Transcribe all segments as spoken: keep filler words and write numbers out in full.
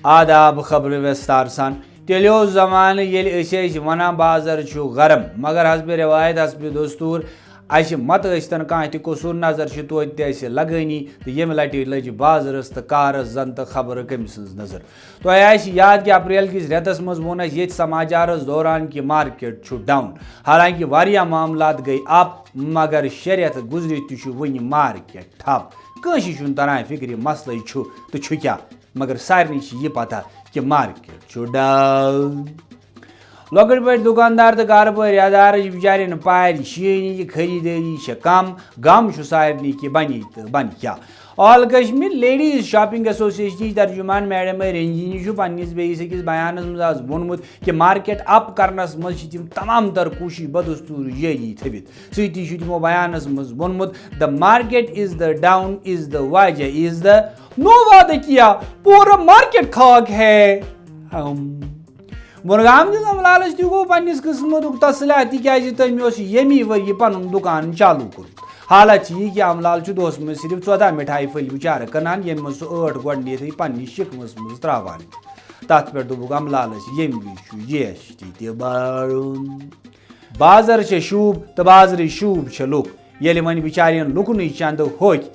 آداب، خبرٕ وِستار سان۔ تیٚلہِ اوس زمانہٕ ییٚلہِ أسۍ ٲسۍ ونان بازر چھُ گرم، مگر حسب روایت، حسب دستور، اسہِ مت ٲسۍ تن کانٛہہ تہِ قصوٗر، نظر چھِ توتہِ تہِ اسہِ لگٲنی، تہٕ ییٚمہِ لٹہِ لٔج بازرس تہٕ کارس زن تہٕ خبرٕ کٔمۍ سٕنٛز نظر۔ تۄہہِ آسہِ یاد کہِ اپریل کِس رٮ۪تس منٛز ووٚن اسہِ ییٚتھۍ سماچارس دوران کہِ مارکیٹ چھُ ڈاؤن، حالانکہِ واریاہ معاملات گٔے اپ، مگر شےٚ رٮ۪تھ گُزرِتھ تہِ چھُ وُنہِ مارکیٹ ٹھپ۔ کٲنٛسہِ چھُنہٕ تران فکرِ مسلہٕ چھُ تہٕ چھُ کیٛاہ، مگر سارنٕے چھِ یہِ پتہ کہِ مارکیٹ چھُ ڈاؤن۔ لۄکٕٹۍ بٔڑۍ دُکاندار تہٕ کارٕبٲرۍ ادارٕ چھِ بِچارٮ۪ن پارِ شیٖنی، یہِ خریٖدٲری چھےٚ کم، غم چھُ سارنٕے کہِ بنی تہٕ بنہِ کیٛاہ۔ آل کشمیر لیڈیز شاپنگ ایسوسیشنٕچ ترجمان میڈم رنجینی چھُ پننِس بیٚیِس أکِس بیانس منٛز آز ووٚنمُت کہِ مارکیٹ اپ کرنس منٛز چھِ تِم تمام تر کوٗشش بدستوٗر جٲری تھٲوِتھ۔ سۭتی چھُ تِمو بیانس منٛز ووٚنمُت، "The market is the down is the وجہ is the نو وعدٕ کیا پورٕ مارکیٹ خاک ہے۔" ہم۔ بُرگام کِس املالس تہِ گوٚو پننِس قٕسمتُک تسلہ، تِکیازِ تٔمۍ اوس ییٚمی ؤرۍ یہِ پنُن دُکان چالوٗ کوٚرمُت۔ حالت چھِ یہِ کہِ املال چھُ دۄہس منٛز صرف ژۄداہ مِٹھایہِ پھٔلۍ بِچارٕ کٕنان، ییٚمہِ منٛز سُہ ٲٹھ گۄڈٕنیتھٕے پننِس شِکمس منٛز تراوان چھُ۔ تتھ پٮ۪ٹھ دوٚپُکھ املالس، "ییٚمہِ وِزِ چھُ جی ایس ٹی تہِ بڑُن۔" بازر چھےٚ شوٗب تہٕ بازرٕچ شوٗب چھےٚ لُکھ۔ ییٚلہِ وۄنۍ بِچارٮ۪ن لُکنٕے چندٕ ہوٚکھۍ،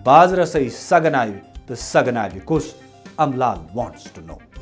بازرسٕے سگناوِ تہٕ سگناوِ کُس؟ املال wants to know۔